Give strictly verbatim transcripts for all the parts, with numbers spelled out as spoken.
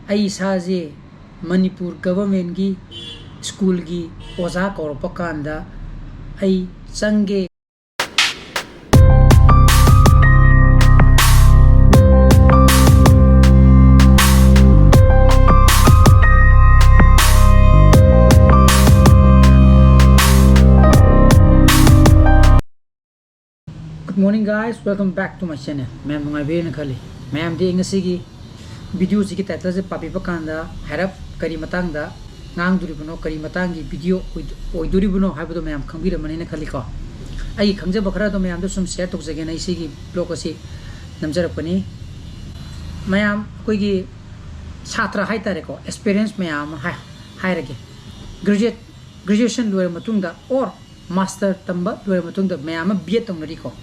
ꯑꯩ ꯏꯁꯥꯁꯦ ꯃꯅꯤꯄꯨꯔ ꯒꯚꯔꯟꯃꯦꯟꯒꯤ ꯁ꯭ꯀꯨꯜꯒꯤ ꯑꯣꯖꯥ ꯀꯧꯔꯛꯄ ꯀꯥꯟꯗ ꯑꯩ ꯆꯪꯒꯦ꯫ Good morning guys, welcome back to my channel. ꯃꯌꯥꯝ ꯅꯨꯡꯉꯥꯏꯕꯤꯔꯦꯅ ꯈꯜꯂꯤ꯫ ꯃꯌꯥꯝꯗꯤ ꯑꯩ ꯉꯁꯤꯒꯤ ꯚꯤꯗꯤꯑꯣꯁꯤꯒꯤ ꯇꯥꯏꯇꯜꯁꯦ ꯄꯥꯕꯤꯕ ꯀꯥꯟꯗ ꯍꯥꯏꯔꯞ ꯀꯔꯤ ꯃꯇꯥꯡꯗ ꯉꯥꯡꯗꯣꯔꯤꯕꯅꯣ, ꯀꯔꯤ ꯃꯇꯥꯡꯒꯤ ꯚꯤꯗꯤꯑꯣ ꯑꯣꯏꯗ-, ꯑꯣꯏꯗꯣꯔꯤꯕꯅꯣ ꯍꯥꯏꯕꯗꯣ ꯃꯌꯥꯝ ꯈꯪꯕꯤꯔꯝꯃꯅꯤꯅ ꯈꯜꯂꯤꯀꯣ꯫ ꯑꯩꯒꯤ ꯈꯪꯖꯕ ꯈꯔ ꯑꯗꯣ ꯃꯌꯥꯝꯗ ꯁꯨꯝ ꯁꯤꯌꯔ ꯇꯧꯖꯒꯦꯅ ꯑꯩ ꯁꯤꯒꯤ ꯕ꯭ꯂꯣꯒ ꯑꯁꯤ ꯅꯝꯖꯔꯛꯄꯅꯤ꯫ ꯃꯌꯥꯝ ꯑꯩꯈꯣꯏꯒꯤ ꯁꯥꯇ꯭ꯔ ꯍꯥꯏꯇꯥꯔꯦꯀꯣ, ꯑꯦꯁꯄꯤꯔꯦꯟꯁ ꯃꯌꯥꯝ ꯑꯃ ꯍꯥꯏ-, ꯍꯥꯏꯔꯒꯦ꯫ ꯒ꯭ꯔꯦꯖꯨꯑꯦꯠ ꯒ꯭ꯔꯦꯖꯨꯑꯦꯁꯟ ꯂꯣꯏꯔ ꯃꯇꯨꯡꯗ ꯑꯣꯔ ꯃꯥꯁꯇꯔ ꯇꯝꯕ ꯂꯣꯏꯔ ꯃꯇꯨꯡꯗ ꯃꯌꯥꯝ ꯑꯃ ꯕꯤ ꯑꯦꯗ ꯇꯧꯅꯔꯤꯀꯣ꯫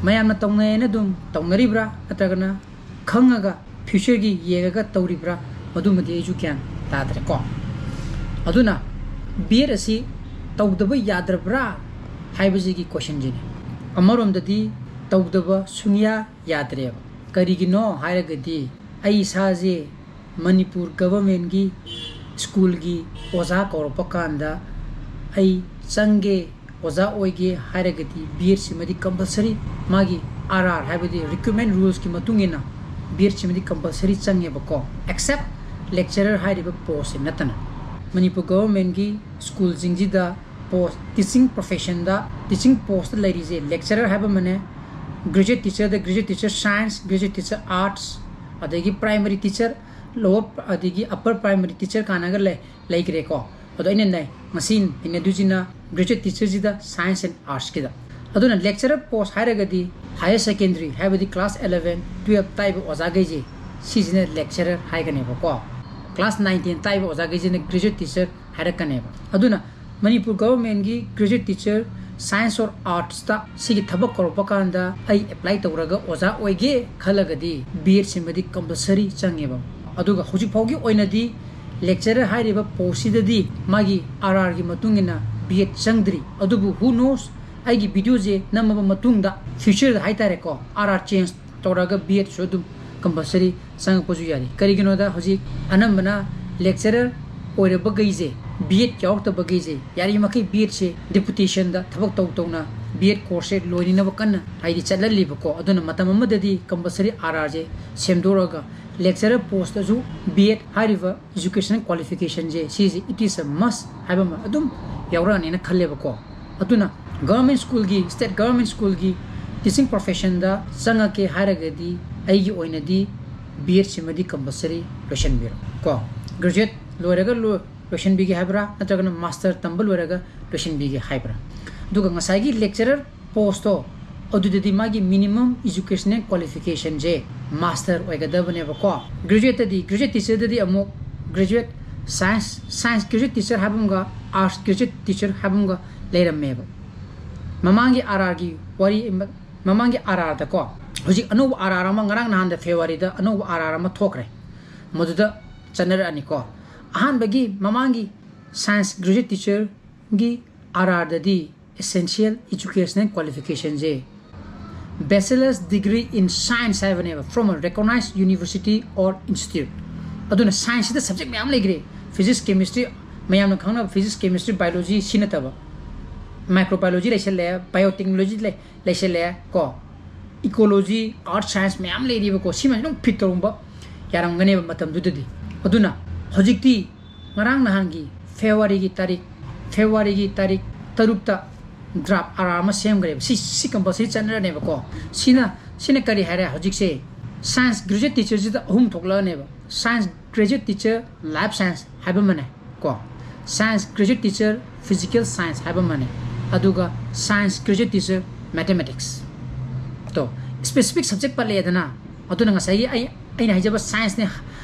ꯃꯌꯥꯝꯅ ꯇꯧꯅꯩꯌꯦꯅ ꯑꯗꯨꯝ ꯇꯧꯅꯔꯤꯕ꯭ꯔꯥ, ꯅꯠꯇ꯭ꯔꯒꯅ ꯈꯪꯉꯒ ꯐ꯭ꯌꯨꯆꯔꯒꯤ ꯌꯦꯡꯉꯒ ꯇꯧꯔꯤꯕ꯭ꯔꯥ, ꯃꯗꯨꯃꯗꯤ ꯑꯩꯁꯨ ꯒ꯭ꯌꯥꯟ ꯇꯥꯗ꯭ꯔꯦꯀꯣ꯫ ꯑꯗꯨꯅ ꯕꯤ ꯑꯦꯗ ꯑꯁꯤ ꯇꯧꯗꯕ ꯌꯥꯗ꯭ꯔꯕ꯭ꯔꯥ ꯍꯥꯏꯕꯁꯤꯒꯤ ꯀꯣꯏꯁꯟꯁꯤꯅꯤ꯫ ꯑꯃꯔꯣꯝꯗꯗꯤ ꯇꯧꯗꯕ ꯁꯨꯡꯌꯥ ꯌꯥꯗ꯭ꯔꯦꯕ꯫ ꯀꯔꯤꯒꯤꯅꯣ ꯍꯥꯏꯔꯒꯗꯤ ꯑꯩ ꯏꯁꯥꯁꯦ ꯃꯅꯤꯄꯨꯔ ꯒꯚꯔꯟꯃꯦꯟꯒꯤ ꯁ꯭ꯀꯨꯜꯒꯤ ꯑꯣꯖꯥ ꯀꯧꯔꯛꯄ ꯀꯥꯟꯗ ꯑꯩ ꯆꯪꯒꯦ, ꯑꯣꯖꯥ ꯑꯣꯏꯒꯦ ꯍꯥꯏꯔꯒꯗꯤ ꯕꯤ ꯑꯦꯗꯁꯤꯃꯗꯤ ꯀꯝꯄꯜꯁꯔꯤ, ꯃꯥꯒꯤ ꯑꯥꯔ ꯑꯥꯔ ꯍꯥꯏꯕꯗꯤ ꯔꯤꯀ꯭ꯔꯨꯠꯃꯦꯟ ꯔꯨꯜꯁꯀꯤ ꯃꯇꯨꯡ ꯏꯟꯅ ꯕꯤ ꯑꯦꯗꯁꯤꯃꯗꯤ ꯀꯝꯄꯜꯁꯔꯤ ꯆꯪꯉꯦꯕꯀꯣ, ꯑꯦꯛꯁꯦꯞ ꯂꯦꯛꯆꯔꯔ ꯍꯥꯏꯔꯤꯕ ꯄꯣꯁꯁꯦ ꯅꯠꯇꯅ꯫ ꯃꯅꯤꯄꯨꯔ ꯒꯚꯔꯟꯃꯦꯟꯒꯤ ꯁ꯭ꯀꯨꯜꯁꯤꯡꯁꯤꯗ ꯄꯣꯁ, ꯇꯤꯆꯤꯡ ꯄ꯭ꯔꯣꯐꯦꯁꯟꯗ ꯇꯤꯆꯤꯡ ꯄꯣꯁꯇ ꯂꯩꯔꯤꯁꯦ ꯂꯦꯛꯆꯔꯔ ꯍꯥꯏꯕ ꯑꯃꯅꯦ, ꯒ꯭ꯔꯦꯖꯨꯑꯦꯠ ꯇꯤꯆꯔꯗ graduate teacher science, graduate teacher arts, ꯑꯗꯒꯤ ꯄ꯭ꯔꯥꯏꯃꯔꯤ ꯇꯤꯆꯔ, ꯂꯣꯋꯔ, ꯑꯗꯒꯤ ꯑꯞꯄꯔ ꯄ꯭ꯔꯥꯏꯃꯔꯤ ꯇꯤꯆꯔ ꯀꯥꯟꯅꯒ ꯂꯩ, ꯂꯩꯈ꯭ꯔꯦꯀꯣ꯫ ꯑꯗꯣ ꯑꯩꯅ ꯅꯩ-, ꯉꯁꯤ ꯅꯩꯅꯗꯣꯏꯁꯤꯅ ꯒ꯭ꯔꯦꯖꯨꯑꯦꯠ ꯇꯤꯆꯔꯁꯤꯗ ꯁꯥꯏꯟꯁ ꯑꯦꯟ ꯑꯥꯔꯠꯁꯀꯤꯗ꯫ ꯑꯗꯨꯅ ꯂꯦꯛꯆꯔꯔ ꯄꯣꯁ ꯍꯥꯏꯔꯒꯗꯤ ꯍꯥꯌꯔ ꯁꯦꯀꯦꯟꯗꯔꯤ ꯍꯥꯏꯕꯗꯤ ꯀ꯭ꯂꯥꯁ ꯑꯦꯂꯚꯦꯟ, ꯇꯨꯌꯦꯜꯞ ꯇꯥꯛꯏꯕ ꯑꯣꯖꯥꯈꯩꯁꯦ, ꯁꯤꯁꯤꯅ ꯂꯦꯛꯆꯔꯔ ꯍꯥꯏꯒꯅꯦꯕꯀꯣ꯫ ꯀ꯭ꯂꯥꯁ ꯅꯥꯏꯟ ꯇꯦꯟ ꯇꯥꯛꯏꯕ ꯑꯣꯖꯥꯈꯩꯁꯤꯅ ꯒ꯭ꯔꯦꯖꯨꯑꯦꯠ ꯇꯤꯆꯔ ꯍꯥꯏꯔꯛꯀꯅꯦꯕ꯫ ꯑꯗꯨꯅ ꯃꯅꯤꯄꯨꯔ ꯒꯚꯔꯟꯃꯦꯟꯒꯤ ꯒ꯭ꯔꯦꯖꯨꯑꯦꯠ ꯇꯤꯆꯔ ꯁꯥꯏꯟꯁ ꯑꯣꯔ ꯑꯥꯔꯠꯁꯇ ꯁꯤꯒꯤ ꯊꯕꯛ ꯀꯧꯔꯛꯄ ꯀꯥꯟꯗ ꯑꯩ ꯑꯦꯄ꯭ꯂꯥꯏ ꯇꯧꯔꯒ ꯑꯣꯖꯥ ꯑꯣꯏꯒꯦ ꯈꯜꯂꯒꯗꯤ ꯕꯤ ꯑꯦꯗꯁꯤꯃꯗꯤ ꯀꯝꯄꯜꯁꯔꯤ ꯆꯪꯉꯦꯕ꯫ ꯑꯗꯨꯒ ꯍꯧꯖꯤꯛ ꯐꯥꯎꯒꯤ ꯑꯣꯏꯅꯗꯤ ꯂꯦꯛꯆꯔꯔ ꯍꯥꯏꯔꯤꯕ ꯄꯣꯁꯁꯤꯗꯗꯤ ꯃꯥꯒꯤ ꯑꯥꯔ ꯑꯥꯔꯒꯤ ꯃꯇꯨꯡ ꯏꯟꯅ ꯕꯤ ꯑꯦꯗ ꯆꯪꯗ꯭ꯔꯤ꯫ ꯑꯗꯨꯕꯨ who knows, ꯑꯩꯒꯤ ꯚꯤꯗꯤꯑꯣꯁꯦ ꯅꯝꯃꯕ ꯃꯇꯨꯡꯗ ꯐ꯭ꯌꯨꯆꯔꯗ ꯍꯥꯏꯇꯥꯔꯦꯀꯣ, ꯑꯥꯔ ꯑꯥꯔ ꯆꯦꯟꯖ ꯇꯧꯔꯒ ꯕꯤ ꯑꯦꯗꯁꯨ ꯑꯗꯨꯝ compulsory ꯆꯪꯉꯛꯄꯁꯨ ꯌꯥꯔꯤ꯫ ꯀꯔꯤꯒꯤꯅꯣꯗ ꯍꯧꯖꯤꯛ ꯑꯅꯝꯕꯅ lecturer ꯑꯣꯏꯔꯕꯈꯩꯁꯦ, B.Ed ꯌꯥꯎꯔꯛꯇꯕꯈꯩꯁꯦ, ꯌꯥꯔꯤꯃꯈꯩ B.Ed ꯁꯦ deputation ꯗ ꯊꯕꯛ ꯇꯧ ꯇꯧꯅ B.Ed course ꯁꯦ ꯂꯣꯏꯅꯅꯕ ꯀꯟꯅ ꯍꯥꯏꯗꯤ ꯆꯠꯍꯜꯂꯤꯕꯀꯣ꯫ ꯑꯗꯨꯅ ꯃꯇꯝ ꯑꯃꯗꯗꯤ compulsory R R ꯁꯦ ꯁꯦꯝꯗꯣꯔꯛꯑꯒ lecturer post ꯇꯁꯨ B.Ed ꯍꯥꯏꯔꯤꯕ educational qualification ꯁꯦ, ꯁꯤꯁꯦ it is a must ꯍꯥꯏꯕ ꯑꯃ ꯑꯗꯨꯝ ꯌꯥꯎꯔꯛꯑꯅꯤꯅ ꯈꯜꯂꯦꯕꯀꯣ꯫ ꯑꯗꯨꯅ government school ꯒꯤ, state government school ꯒꯤ teaching profession ꯗ ꯆꯪꯉꯛꯀꯦ ꯍꯥꯏꯔꯒꯗꯤ ꯑꯩꯒꯤ ꯑꯣꯏꯅꯗꯤ B.Ed ꯁꯤꯃꯗꯤ compulsory ꯂꯣꯏꯁꯤꯟꯕꯤꯔꯣ ꯀꯣ꯫ Graduate ꯂꯣꯏꯔꯒ ꯂꯣ-, ꯂꯣꯏꯁꯤꯟꯕꯤꯒꯦ ꯍꯥꯏꯕ꯭ꯔꯥ, ꯅꯠꯇ꯭ꯔꯒꯅ master ꯇꯝꯕ ꯂꯣꯏꯔꯒ ꯂꯣꯏꯁꯤꯟꯕꯤꯒꯦ ꯍꯥꯏꯕ꯭ꯔꯥ? ꯑꯗꯨꯒ ꯉꯁꯥꯏꯒꯤ lecturer post ꯇꯣ, ꯑꯗꯨꯗꯗꯤ ꯃꯥꯒꯤ minimum educational qualification ꯁꯦ master ꯑꯣꯏꯒꯗꯕꯅꯦꯕꯀꯣ꯫ Graduate ꯇꯗꯤ, graduate teacher ꯗꯗꯤ ꯑꯃꯨꯛ graduate science, science graduate teacher ꯍꯥꯏꯕ ꯑꯃꯒ arts graduate teacher ꯍꯥꯏꯕ ꯑꯃꯒ ꯂꯩꯔꯝꯃꯦꯕ꯫ ꯃꯃꯥꯡꯒꯤ R R ꯒꯤ ꯋꯥꯔꯤ, ꯃꯃꯥꯡꯒꯤ R R ꯗꯀꯣ, ꯍꯧꯖꯤꯛ ꯑꯅꯧꯕ R R ꯑꯃ ꯉꯔꯥꯡ ꯅꯍꯥꯟꯗ February ꯗ ꯑꯅꯧꯕ R R ꯑꯃ ꯊꯣꯛꯈ꯭ꯔꯦ, ꯃꯗꯨꯗ ꯆꯠꯅꯔꯛꯑꯅꯤꯀꯣ꯫ ꯑꯍꯥꯟꯕꯒꯤ ꯃꯃꯥꯡꯒꯤ science graduate teacher ꯒꯤ R R ꯗꯗꯤ essential educational qualification say bachelor's degree in science ꯍꯥꯏꯕꯅꯦꯕ, from a recognized university or institute꯫ ꯑꯗꯨꯅ science ꯁꯤꯗ subject ꯃꯌꯥꯝ ꯂꯩꯈ꯭ꯔꯦ, physics, chemistry, ꯃꯌꯥꯝꯅ ꯈꯪꯅꯕ physics, chemistry, biology ꯁꯤ ꯅꯠꯇꯕ microbiology ꯂꯩꯁꯜꯂꯦ, biotechnology ꯂꯩ, ꯂꯩꯁꯜꯂꯦ ꯀꯣ, ecology, earth science ꯃꯌꯥꯝ ꯂꯩꯔꯤꯕꯀꯣ꯫ ꯁꯤ ꯃꯌꯥꯝꯁꯤ ꯑꯗꯨꯝ fit ꯇꯧꯔꯝꯕ ꯌꯥꯔꯝꯒꯅꯦꯕ ꯃꯇꯝꯗꯨꯗꯗꯤ꯫ ꯑꯗꯨꯅ ꯍꯧꯖꯤꯛꯇꯤ ꯉꯔꯥꯡ ꯅꯍꯥꯟꯒꯤ February ꯒꯤ ꯇꯥꯔꯤꯛ, February ꯒꯤ ꯇꯥꯔꯤꯛ ꯇꯔꯨꯛꯇ draft R R ꯑꯃ ꯁꯦꯝꯈ꯭ꯔꯦꯕ꯫ ꯁꯤ, ꯁꯤ compulsory ꯆꯠꯅꯔꯅꯦꯕꯀꯣ꯫ ꯁꯤꯅ, ꯁꯤꯅ ꯀꯔꯤ ꯍꯥꯏꯔꯦ? ꯍꯧꯖꯤꯛꯁꯦ science graduate teacher ꯁꯤꯗ ꯑꯍꯨꯝ ꯊꯣꯛꯂꯛꯑꯅꯦꯕ: science graduate teaacher, life science ꯍꯥꯏꯕ ꯑꯃꯅꯦ ꯀꯣ, science graduate teacher, physical science ꯍꯥꯏꯕ ꯑꯃꯅꯦ, ꯑꯗꯨꯒ science graduate teacher, mathematics꯫ ꯇꯣ, specific subject ꯄꯜꯂꯛꯑꯦꯗꯅ꯫ ꯑꯗꯨꯅ ꯉꯁꯥꯏꯒꯤ ꯑꯩ, ꯑꯩꯅ ꯍꯥꯏꯖꯕ science ꯅꯦ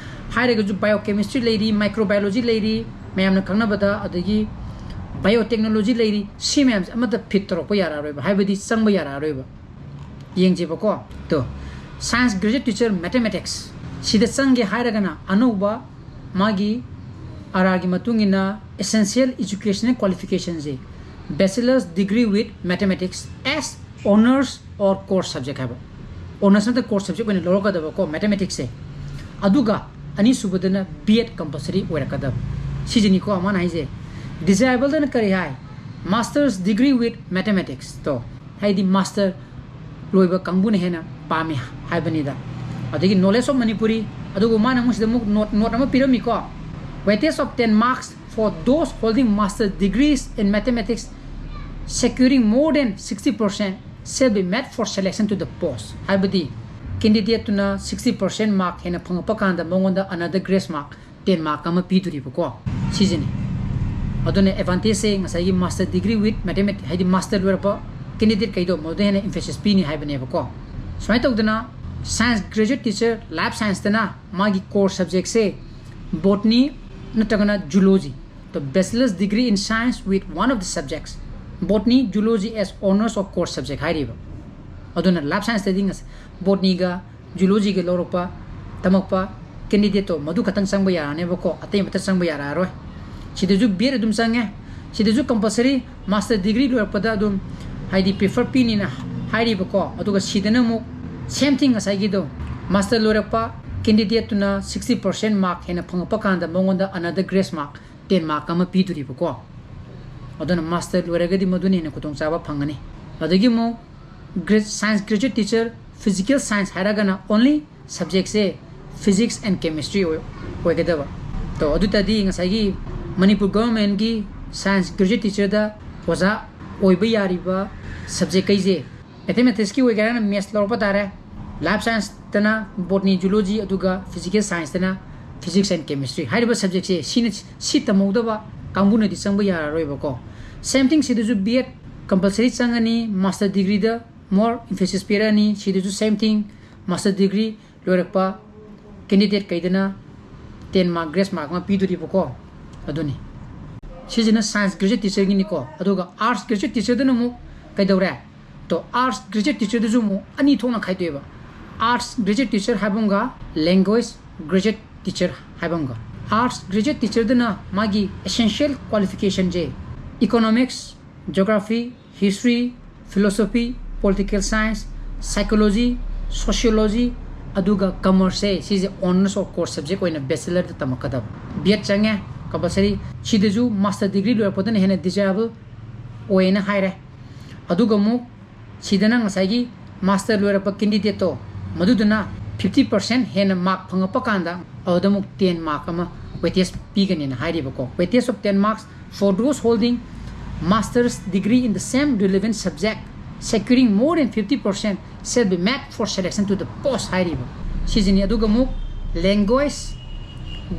ꯍꯥꯏꯔꯒꯁꯨ biochemistry ꯂꯩꯔꯤ, microbiology ꯂꯩꯔꯤ, ꯃꯌꯥꯝꯅ ꯈꯪꯅꯕꯗ, ꯑꯗꯒꯤ biotechnology ꯂꯩꯔꯤ꯫ ꯁꯤ ꯃꯌꯥꯝꯁꯦ ꯑꯃꯠꯇ fit ꯇꯧꯔꯛꯄ ꯌꯥꯔꯛꯑꯔꯣꯏꯕ, ꯍꯥꯏꯕꯗꯤ ꯆꯪꯕ ꯌꯥꯔꯛꯑꯔꯣꯏꯕ꯫ ꯌꯦꯡꯁꯦꯕꯀꯣ꯫ ꯇꯣ, science graduate teacher, mathematics ꯁꯤꯗ ꯆꯪꯒꯦ ꯍꯥꯏꯔꯒꯅ ꯑꯅꯧꯕ ꯃꯥꯒꯤ R R ꯒꯤ ꯃꯇꯨꯡ ꯏꯟꯅ essential educational qualification say bachelor's degree with mathematics as honours or core subject ꯍꯥꯏꯕ꯫ ꯑꯣꯅꯔꯁ ꯅꯠꯇ꯭ꯔꯒ ꯀꯣꯔ ꯁꯕꯖꯦꯛ ꯑꯣꯏꯅ ꯂꯧꯔꯛꯀꯗꯕꯀꯣ ꯃꯦꯊꯃꯦꯇꯤꯛꯁꯁꯦ꯫ ꯑꯗꯨꯒ ꯑꯅꯤꯁꯨꯕꯗꯅ ꯕꯤ ꯑꯦꯗ ꯀꯝꯄꯜꯁꯔꯤ ꯑꯣꯏꯔꯛꯀꯗꯕ꯫ ꯁꯤꯁꯤꯅꯤꯀꯣ ꯃꯥꯅ ꯍꯥꯏꯁꯦ꯫ ꯗꯤꯖꯥꯏꯔꯦꯕꯜꯗꯅ ꯀꯔꯤ ꯍꯥꯏ? Master's degree with mathematics ꯇꯣ, ꯍꯥꯏꯗꯤ ꯃꯥꯁꯇꯔ ꯂꯣꯏꯕ ꯀꯥꯡꯕꯨꯅ ꯍꯦꯟꯅ ꯄꯥꯝꯃꯤ ꯍꯥꯏꯕꯅꯤꯗ꯫ ꯑꯗꯒꯤ knowledge of Manipuri, ꯑꯗꯨꯕꯨ ꯃꯥꯅ ꯑꯃꯨꯛ ꯁꯤꯗ ꯑꯃꯨꯛ ꯅꯣꯠ ꯅꯣꯠ ꯑꯃ ꯄꯤꯔꯝꯃꯤꯀꯣ꯫ Weightage of ten marks for those holding master degrees in mathematics securing more than sixty percent shall be made for selection to the post꯫ ꯍꯥꯏꯕꯗꯤ ꯀꯦꯟꯗꯤꯗꯦꯠꯇꯨꯅ ꯁꯤꯛꯁꯇꯤ ꯄꯥꯔꯁꯦꯟ ꯃꯥꯔꯛ ꯍꯦꯟꯅ ꯐꯪꯉꯛꯄ ꯀꯥꯟꯗ ꯃꯉꯣꯟꯗ another grace mark ten mark ꯑꯃ ꯄꯤꯗꯣꯔꯤꯕꯀꯣ꯫ ꯁꯤꯁꯤꯅꯤ꯫ ꯑꯗꯨꯅ ꯑꯦꯗꯚꯥꯟꯇꯦꯖꯁꯦ ꯉꯁꯥꯏꯒꯤ master degree with mathematics, ꯍꯥꯏꯗꯤ master ꯂꯣꯏꯔꯛꯄ ꯀꯦꯟꯗꯤꯗꯦꯠ ꯀꯩꯗꯣ ꯃꯗꯨꯗ ꯍꯦꯟꯅ ꯏꯝꯐꯦꯁꯤꯁ ꯄꯤꯅꯤ ꯍꯥꯏꯕꯅꯦꯕꯀꯣ꯫ ꯁꯨꯃꯥꯏꯅ ꯇꯧꯗꯅ science graduate teacher, life scienceꯇꯅ ꯃꯥꯒꯤ core subjectꯁꯦ botany ꯅꯠꯇ꯭ꯔꯒꯅ zoology꯫ The bachelor's degree in science with one of the subjects, botany, zoology as honours or core subject ꯍꯥꯏꯔꯤꯕ꯫ ꯑꯗꯨꯅ life scienceꯇꯗꯤ ꯉꯁ-, botanyꯒ zoologyꯒ ꯂꯧꯔꯛꯄ, ꯇꯝꯃꯛꯄ ꯀꯦꯟꯗꯤꯗꯦꯠꯇꯣ ꯃꯗꯨ ꯈꯛꯇꯪ ꯆꯪꯕ ꯌꯥꯔꯅꯦꯕꯀꯣ, ꯑꯇꯩ ꯑꯃꯠꯇ ꯆꯪꯕ ꯌꯥꯔꯛꯑꯔꯣꯏ꯫ ꯁꯤꯗꯁꯨ ꯕꯤ ꯑꯦꯗ ꯑꯗꯨꯝ ꯆꯪꯉꯦ꯫ ꯁꯤꯗꯁꯨ ꯀꯝꯄꯜꯁꯔꯤ ꯃꯥꯁꯇꯔ ꯗꯤꯒ꯭ꯔꯤ ꯂꯣꯏꯔꯛꯄꯗ ꯑꯗꯨꯝ ꯍꯥꯏꯗꯤ ꯄ꯭ꯔꯤꯐꯔ ꯄꯤꯅꯤꯅ ꯍꯥꯏꯔꯤꯕꯀꯣ꯫ ꯑꯗꯨꯒ ꯁꯤꯗꯅ ꯑꯃꯨꯛ ꯁꯦꯝ ꯊꯤꯡ ꯉꯁꯥꯏꯒꯤꯗꯣ, ꯃꯥꯁꯇꯔ ꯂꯣꯏꯔꯛꯄ ꯀꯦꯟꯗꯤꯗꯦꯠꯇꯨꯅ ꯁꯤꯛꯁꯇꯤ ꯄꯥꯔꯁꯦꯟ ꯃꯥꯔꯛ ꯍꯦꯟꯅ ꯐꯪꯉꯛꯄ ꯀꯥꯟꯗ ꯃꯉꯣꯟꯗ another grace mark ten mark ꯑꯃ ꯄꯤꯗꯣꯔꯤꯕꯀꯣ꯫ ꯑꯗꯨꯅ ꯃꯥꯁꯇꯔ ꯂꯣꯏꯔꯒꯗꯤ ꯃꯗꯨꯅ ꯍꯦꯟꯅ ꯈꯨꯗꯣꯡꯆꯥꯕ ꯐꯪꯒꯅꯤ꯫ ꯑꯗꯒꯤ ꯑꯃꯨꯛ science graduate teacher, physical science ꯍꯥꯏꯔꯒꯅ only ꯁꯕꯖꯦꯛꯁꯦ physics and chemistry ꯑꯣꯏ-, ꯑꯣꯏꯒꯗꯕ꯫ ꯇꯣ ꯑꯗꯨ ꯇꯥꯔꯗꯤ ꯉꯁꯥꯏꯒꯤ ꯃꯅꯤꯄꯨꯔ ꯒꯚꯔꯟꯃꯦꯟꯒꯤ ꯁꯥꯏꯟꯁ ꯒ꯭ꯔꯦꯖꯨꯑꯦꯠ ꯇꯤꯆꯔꯗ ꯑꯣꯖꯥ ꯑꯣꯏꯕ ꯌꯥꯔꯤꯕ ꯁꯕꯖꯦꯛꯈꯩꯁꯦ, ꯃꯦꯊꯃꯦꯇꯤꯛꯁꯀꯤ ꯑꯣꯏꯒꯦꯔꯥꯅ ꯃꯦꯠꯁ ꯂꯧꯔꯛꯄ ꯇꯥꯔꯦ, ꯂꯥꯏꯐ ꯁꯥꯏꯟꯁꯇꯅ ꯕꯣꯇꯅꯤ, ꯖꯨꯂꯣꯖꯤ, ꯑꯗꯨꯒ ꯐꯤꯖꯤꯀꯦꯜ ꯁꯥꯏꯟꯁꯇꯅ physics and chemistry꯫ ꯍꯥꯏꯔꯤꯕ ꯁꯕꯖꯦꯛꯁꯦ ꯁꯤꯅ, ꯁꯤ ꯇꯝꯍꯧꯗꯕ ꯀꯥꯡꯕꯨꯅꯗꯤ ꯆꯪꯕ ꯌꯥꯔꯔꯣꯏꯕꯀꯣ꯫ ꯁꯦꯝ ꯊꯤꯡ ꯁꯤꯗꯁꯨ ꯕꯤ ꯑꯦꯗ ꯀꯝꯄꯜꯁꯔꯤ ꯆꯪꯉꯅꯤ, ꯃꯥꯁꯇꯔ ꯗꯤꯒ꯭ꯔꯤꯗ more emphasis ꯄꯤꯔꯛꯑꯅꯤ꯫ ꯁꯤꯗꯁꯨ ꯁꯦꯝ ꯊꯤꯡ, ꯃꯥꯁꯇꯔ ꯗꯤꯒ꯭ꯔꯤ ꯂꯣꯏꯔꯛꯄ candidate ꯀꯩꯗꯅ ten mark grace mark ꯑꯃ ꯄꯤꯗꯣꯔꯤꯕꯀꯣ꯫ ꯑꯗꯨꯅꯤ꯫ ꯁꯤꯁꯤꯅ ꯁꯥꯏꯟꯁ ꯒ꯭ꯔꯦꯖꯨꯑꯦꯠ ꯇꯤꯆꯔꯒꯤꯅꯤꯀꯣ꯫ ꯑꯗꯨꯒ ꯑꯥꯔꯠꯁ ꯒ꯭ꯔꯦꯖꯨꯑꯦꯠ ꯇꯤꯆꯔꯗꯅ ꯑꯃꯨꯛ ꯀꯩꯗꯧꯔꯦ? ꯇꯣ ꯑꯥꯔꯠꯁ ꯒ꯭ꯔꯦꯖꯨꯑꯦꯠ ꯇꯤꯆꯔꯗꯁꯨ ꯑꯃꯨꯛ ꯑꯅꯤ ꯊꯣꯛꯅ ꯈꯥꯏꯗꯣꯛꯑꯦꯕ꯫ ꯑꯥꯔꯠꯁ ꯒ꯭ꯔꯦꯖꯨꯑꯦꯠ ꯇꯤꯆꯔ ꯍꯥꯏꯕ ꯑꯃꯒ language graduate teacher ꯍꯥꯏꯕ ꯑꯃꯒ꯫ ꯑꯥꯔꯠꯁ ꯒ꯭ꯔꯦꯖꯨꯑꯦꯠ ꯇꯤꯆꯔꯗꯅ ꯃꯥꯒꯤ essential qualificationꯁꯦ economics, geography, history, philosophy, political science, psychology, Sociology ꯑꯗꯨꯒ Commerce ꯁꯦ, ꯁꯤꯁꯦ Honours of Course Subject ꯑꯣꯏꯅ Bachelor ꯗ ꯇꯝꯃꯛꯀꯗꯕ꯫ B.Ed ꯆꯪꯉꯦ, compulsory꯫ ꯁꯤꯗꯁꯨ Master Degree ꯂꯣꯏꯔꯛꯄꯗꯅ ꯍꯦꯟꯅ desirable ꯑꯣꯏꯌꯦꯅ ꯍꯥꯏꯔꯦ꯫ ꯑꯗꯨꯒ ꯑꯃꯨꯛ ꯁꯤꯗꯅ ꯉꯁꯥꯏꯒꯤ Master ꯂꯣꯏꯔꯛꯄ candidate ꯇꯣ, ꯃꯗꯨꯗꯨꯅ fifty percent ꯍꯦꯟꯅ mark ꯐꯪꯉꯛꯄ ꯀꯥꯟꯗ, ꯑꯗꯨꯗ ꯑꯃꯨꯛ ten mark ꯑꯃ weightage ꯄꯤꯒꯅꯤꯅ ꯍꯥꯏꯔꯤꯕꯀꯣ꯫ Weightage of ten marks for those holding Master's degree in the same relevant subject, securing more than fifty percent shall be met for selection to the post ꯍꯥꯏꯔꯤꯕ ꯁꯤꯁꯤꯅꯤ꯫ ꯑꯗꯨꯒ ꯑꯃꯨꯛ Language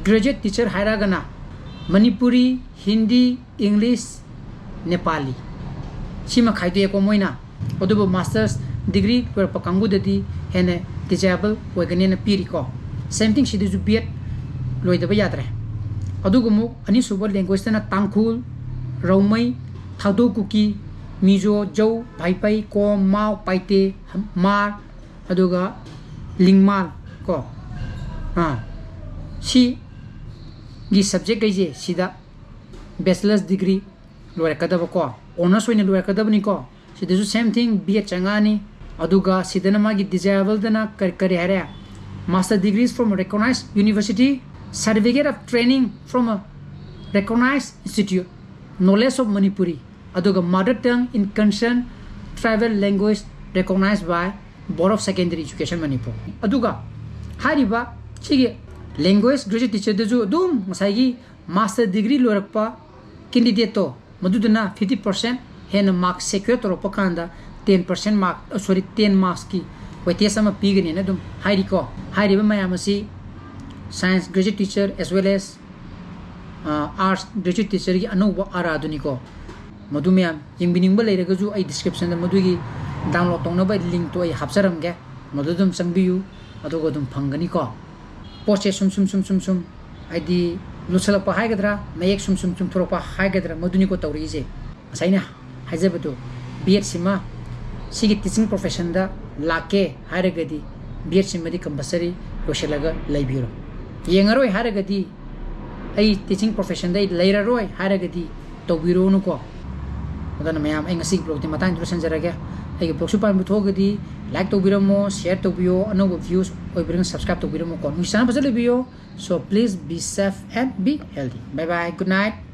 Graduate Teacher ꯍꯥꯏꯔꯒꯅ Manipuri, Hindi, English, Nepali, ꯁꯤꯃ ꯈꯥꯏꯗꯣꯛꯑꯦꯀꯣ ꯃꯣꯏꯅ꯫ ꯑꯗꯨꯕꯨ Master's degree ꯂꯣꯏꯔꯛꯄ ꯀꯥꯡꯕꯨꯗꯗꯤ ꯍꯦꯟꯅ desirable ꯑꯣꯏꯒꯅꯦꯅ ꯄꯤꯔꯤꯀꯣ꯫ Same thing, ꯁꯤꯗꯁꯨ B.Ed ꯂꯣꯏꯗꯕ ꯌꯥꯗ꯭ꯔꯦ꯫ ꯑꯗꯨꯒ ꯑꯃꯨꯛ ꯑꯅꯤꯁꯨꯕ language ꯇꯅ ꯇꯥꯡꯈꯨꯜ, ꯔꯧꯃꯩ, ꯊꯥꯗꯣ ꯀꯨꯀꯤ, ꯃꯤꯖꯣ, ꯖꯧ, ꯚꯥꯏꯄꯩ, ꯀꯣꯝ, ꯃꯥꯎ, ꯄꯥꯏꯇꯦ, ꯍꯝ-, ꯃꯥꯔ, ꯑꯗꯨꯒ ꯂꯤꯡꯃꯥꯜ ꯀꯣ꯫ ꯑꯥ, ꯁꯤꯒꯤ subject ꯈꯩꯁꯦ ꯁꯤꯗ bachelor's degree ꯂꯣꯏꯔꯛꯀꯗꯕꯀꯣ, honours ꯑꯣꯏꯅ ꯂꯣꯏꯔꯛꯀꯗꯕꯅꯤꯀꯣ꯫ ꯁꯤꯗꯁꯨ same thing, B.Ed ꯆꯪꯉꯛꯑꯅꯤ꯫ ꯑꯗꯨꯒ ꯁꯤꯗꯅ ꯃꯥꯒꯤ desirable ꯗꯅ ꯀꯔꯤ, ꯀꯔꯤ ꯍꯥꯏꯔꯦ? Master degrees from a recognized university, certificate of training from a recognized institute, knowledge of Manipuri, ꯑꯗꯨꯒ mother tongue in concerned tribal language recognized by Board of Secondary Education Manipur꯫ ꯑꯗꯨꯒ ꯍꯥꯏꯔꯤꯕ ꯁꯤꯒꯤ language graduate teacher ꯗꯁꯨ ꯑꯗꯨꯝ ꯉꯁꯥꯏꯒꯤ Master degree ꯂꯣꯏꯔꯛꯄ candidate ꯇꯣ, ꯃꯗꯨꯗꯨꯅ fifty percent ꯍꯦꯟꯅ mark secure ꯇꯧꯔꯛꯄ ꯀꯥꯟꯗ ten percent mark, sorry, ten marks ꯀꯤ weightage ꯑꯃ ꯄꯤꯒꯅꯤꯅ ꯑꯗꯨꯝ ꯍꯥꯏꯔꯤꯀꯣ꯫ ꯍꯥꯏꯔꯤꯕ ꯃꯌꯥꯝ ꯑꯁꯤ Science graduate teacher as well as, ꯑ, Arts graduate teacher ꯒꯤ ꯑꯅꯧꯕ ꯑꯔꯥꯗꯨꯅꯤꯀꯣ꯫ ꯃꯗꯨ ꯃꯌꯥꯝ ꯌꯦꯡꯕꯤꯅꯤꯡꯕ ꯂꯩꯔꯒꯁꯨ ꯑꯩ description ꯗ ꯃꯗꯨꯒꯤ download ꯇꯧꯅꯕ link ꯇꯣ ꯑꯩ ꯍꯥꯞꯆꯔꯝꯒꯦ꯫ ꯃꯗꯨ ꯑꯗꯨꯝ ꯆꯪꯕꯤꯌꯨ, ꯑꯗꯨꯒ ꯑꯗꯨꯝ ꯐꯪꯒꯅꯤꯀꯣ꯫ ꯄꯣꯠꯁꯦ ꯁꯨꯝ ꯁꯨꯝ ꯁꯨꯝ ꯁꯨꯝ ꯁꯨꯝ, ꯍꯥꯏꯗꯤ, ꯂꯨꯁꯜꯂꯛꯄ ꯍꯥꯏꯒꯗ꯭ꯔꯥ, ꯃꯌꯦꯛ ꯁꯨꯝ ꯁꯨꯝ ꯆꯨꯝꯊꯣꯔꯛꯄ ꯍꯥꯏꯒꯗ꯭ꯔꯥ, ꯃꯗꯨꯅꯤꯀꯣ ꯇꯧꯔꯛꯏꯁꯦ꯫ ꯉꯁꯥꯏꯅ ꯍꯥꯏꯖꯕꯗꯣ, B.Ed ꯁꯤꯃ, ꯁꯤꯒꯤ teaching profession ꯗ ꯂꯥꯛꯀꯦ ꯍꯥꯏꯔꯒꯗꯤ, B.Ed ꯁꯤꯃꯗꯤ compulsory ꯂꯣꯏꯁꯤꯜꯂꯒ ꯂꯩꯕꯤꯔꯣ꯫ ꯌꯦꯡꯉꯔꯣꯏ ꯍꯥꯏꯔꯒꯗꯤ, "ꯑꯩ teaching profession ꯗ ꯑꯩ ꯂꯩꯔꯔꯣꯏ" ꯍꯥꯏꯔꯒꯗꯤ ꯇꯧꯕꯤꯔꯨꯅꯨꯀꯣ꯫ ꯑꯗꯨꯅ ꯃꯌꯥꯝ, ꯑꯩ ꯉꯁꯤꯒꯤ vlogꯇꯤ ꯃꯇꯥꯡꯗ ꯂꯣꯏꯁꯤꯟꯖꯔꯒꯦ꯫ ꯑꯩꯒꯤ vlogꯁꯨ ꯄꯥꯝꯕ ꯊꯣꯛꯑꯒꯗꯤ like ꯇꯧꯕꯤꯔꯝꯃꯣ, share ꯇꯧꯕꯤꯌꯣ, ꯑꯅꯧꯕ views ꯑꯣꯏꯕꯤꯔꯒꯅ subscribe ꯇꯧꯕꯤꯔꯝꯃꯣꯀꯣ꯫ ꯅꯣꯏ channel ꯐꯖꯅ ꯂꯩꯕꯤꯌꯣ꯫ So please be safe and be healthy. Bye bye, good night.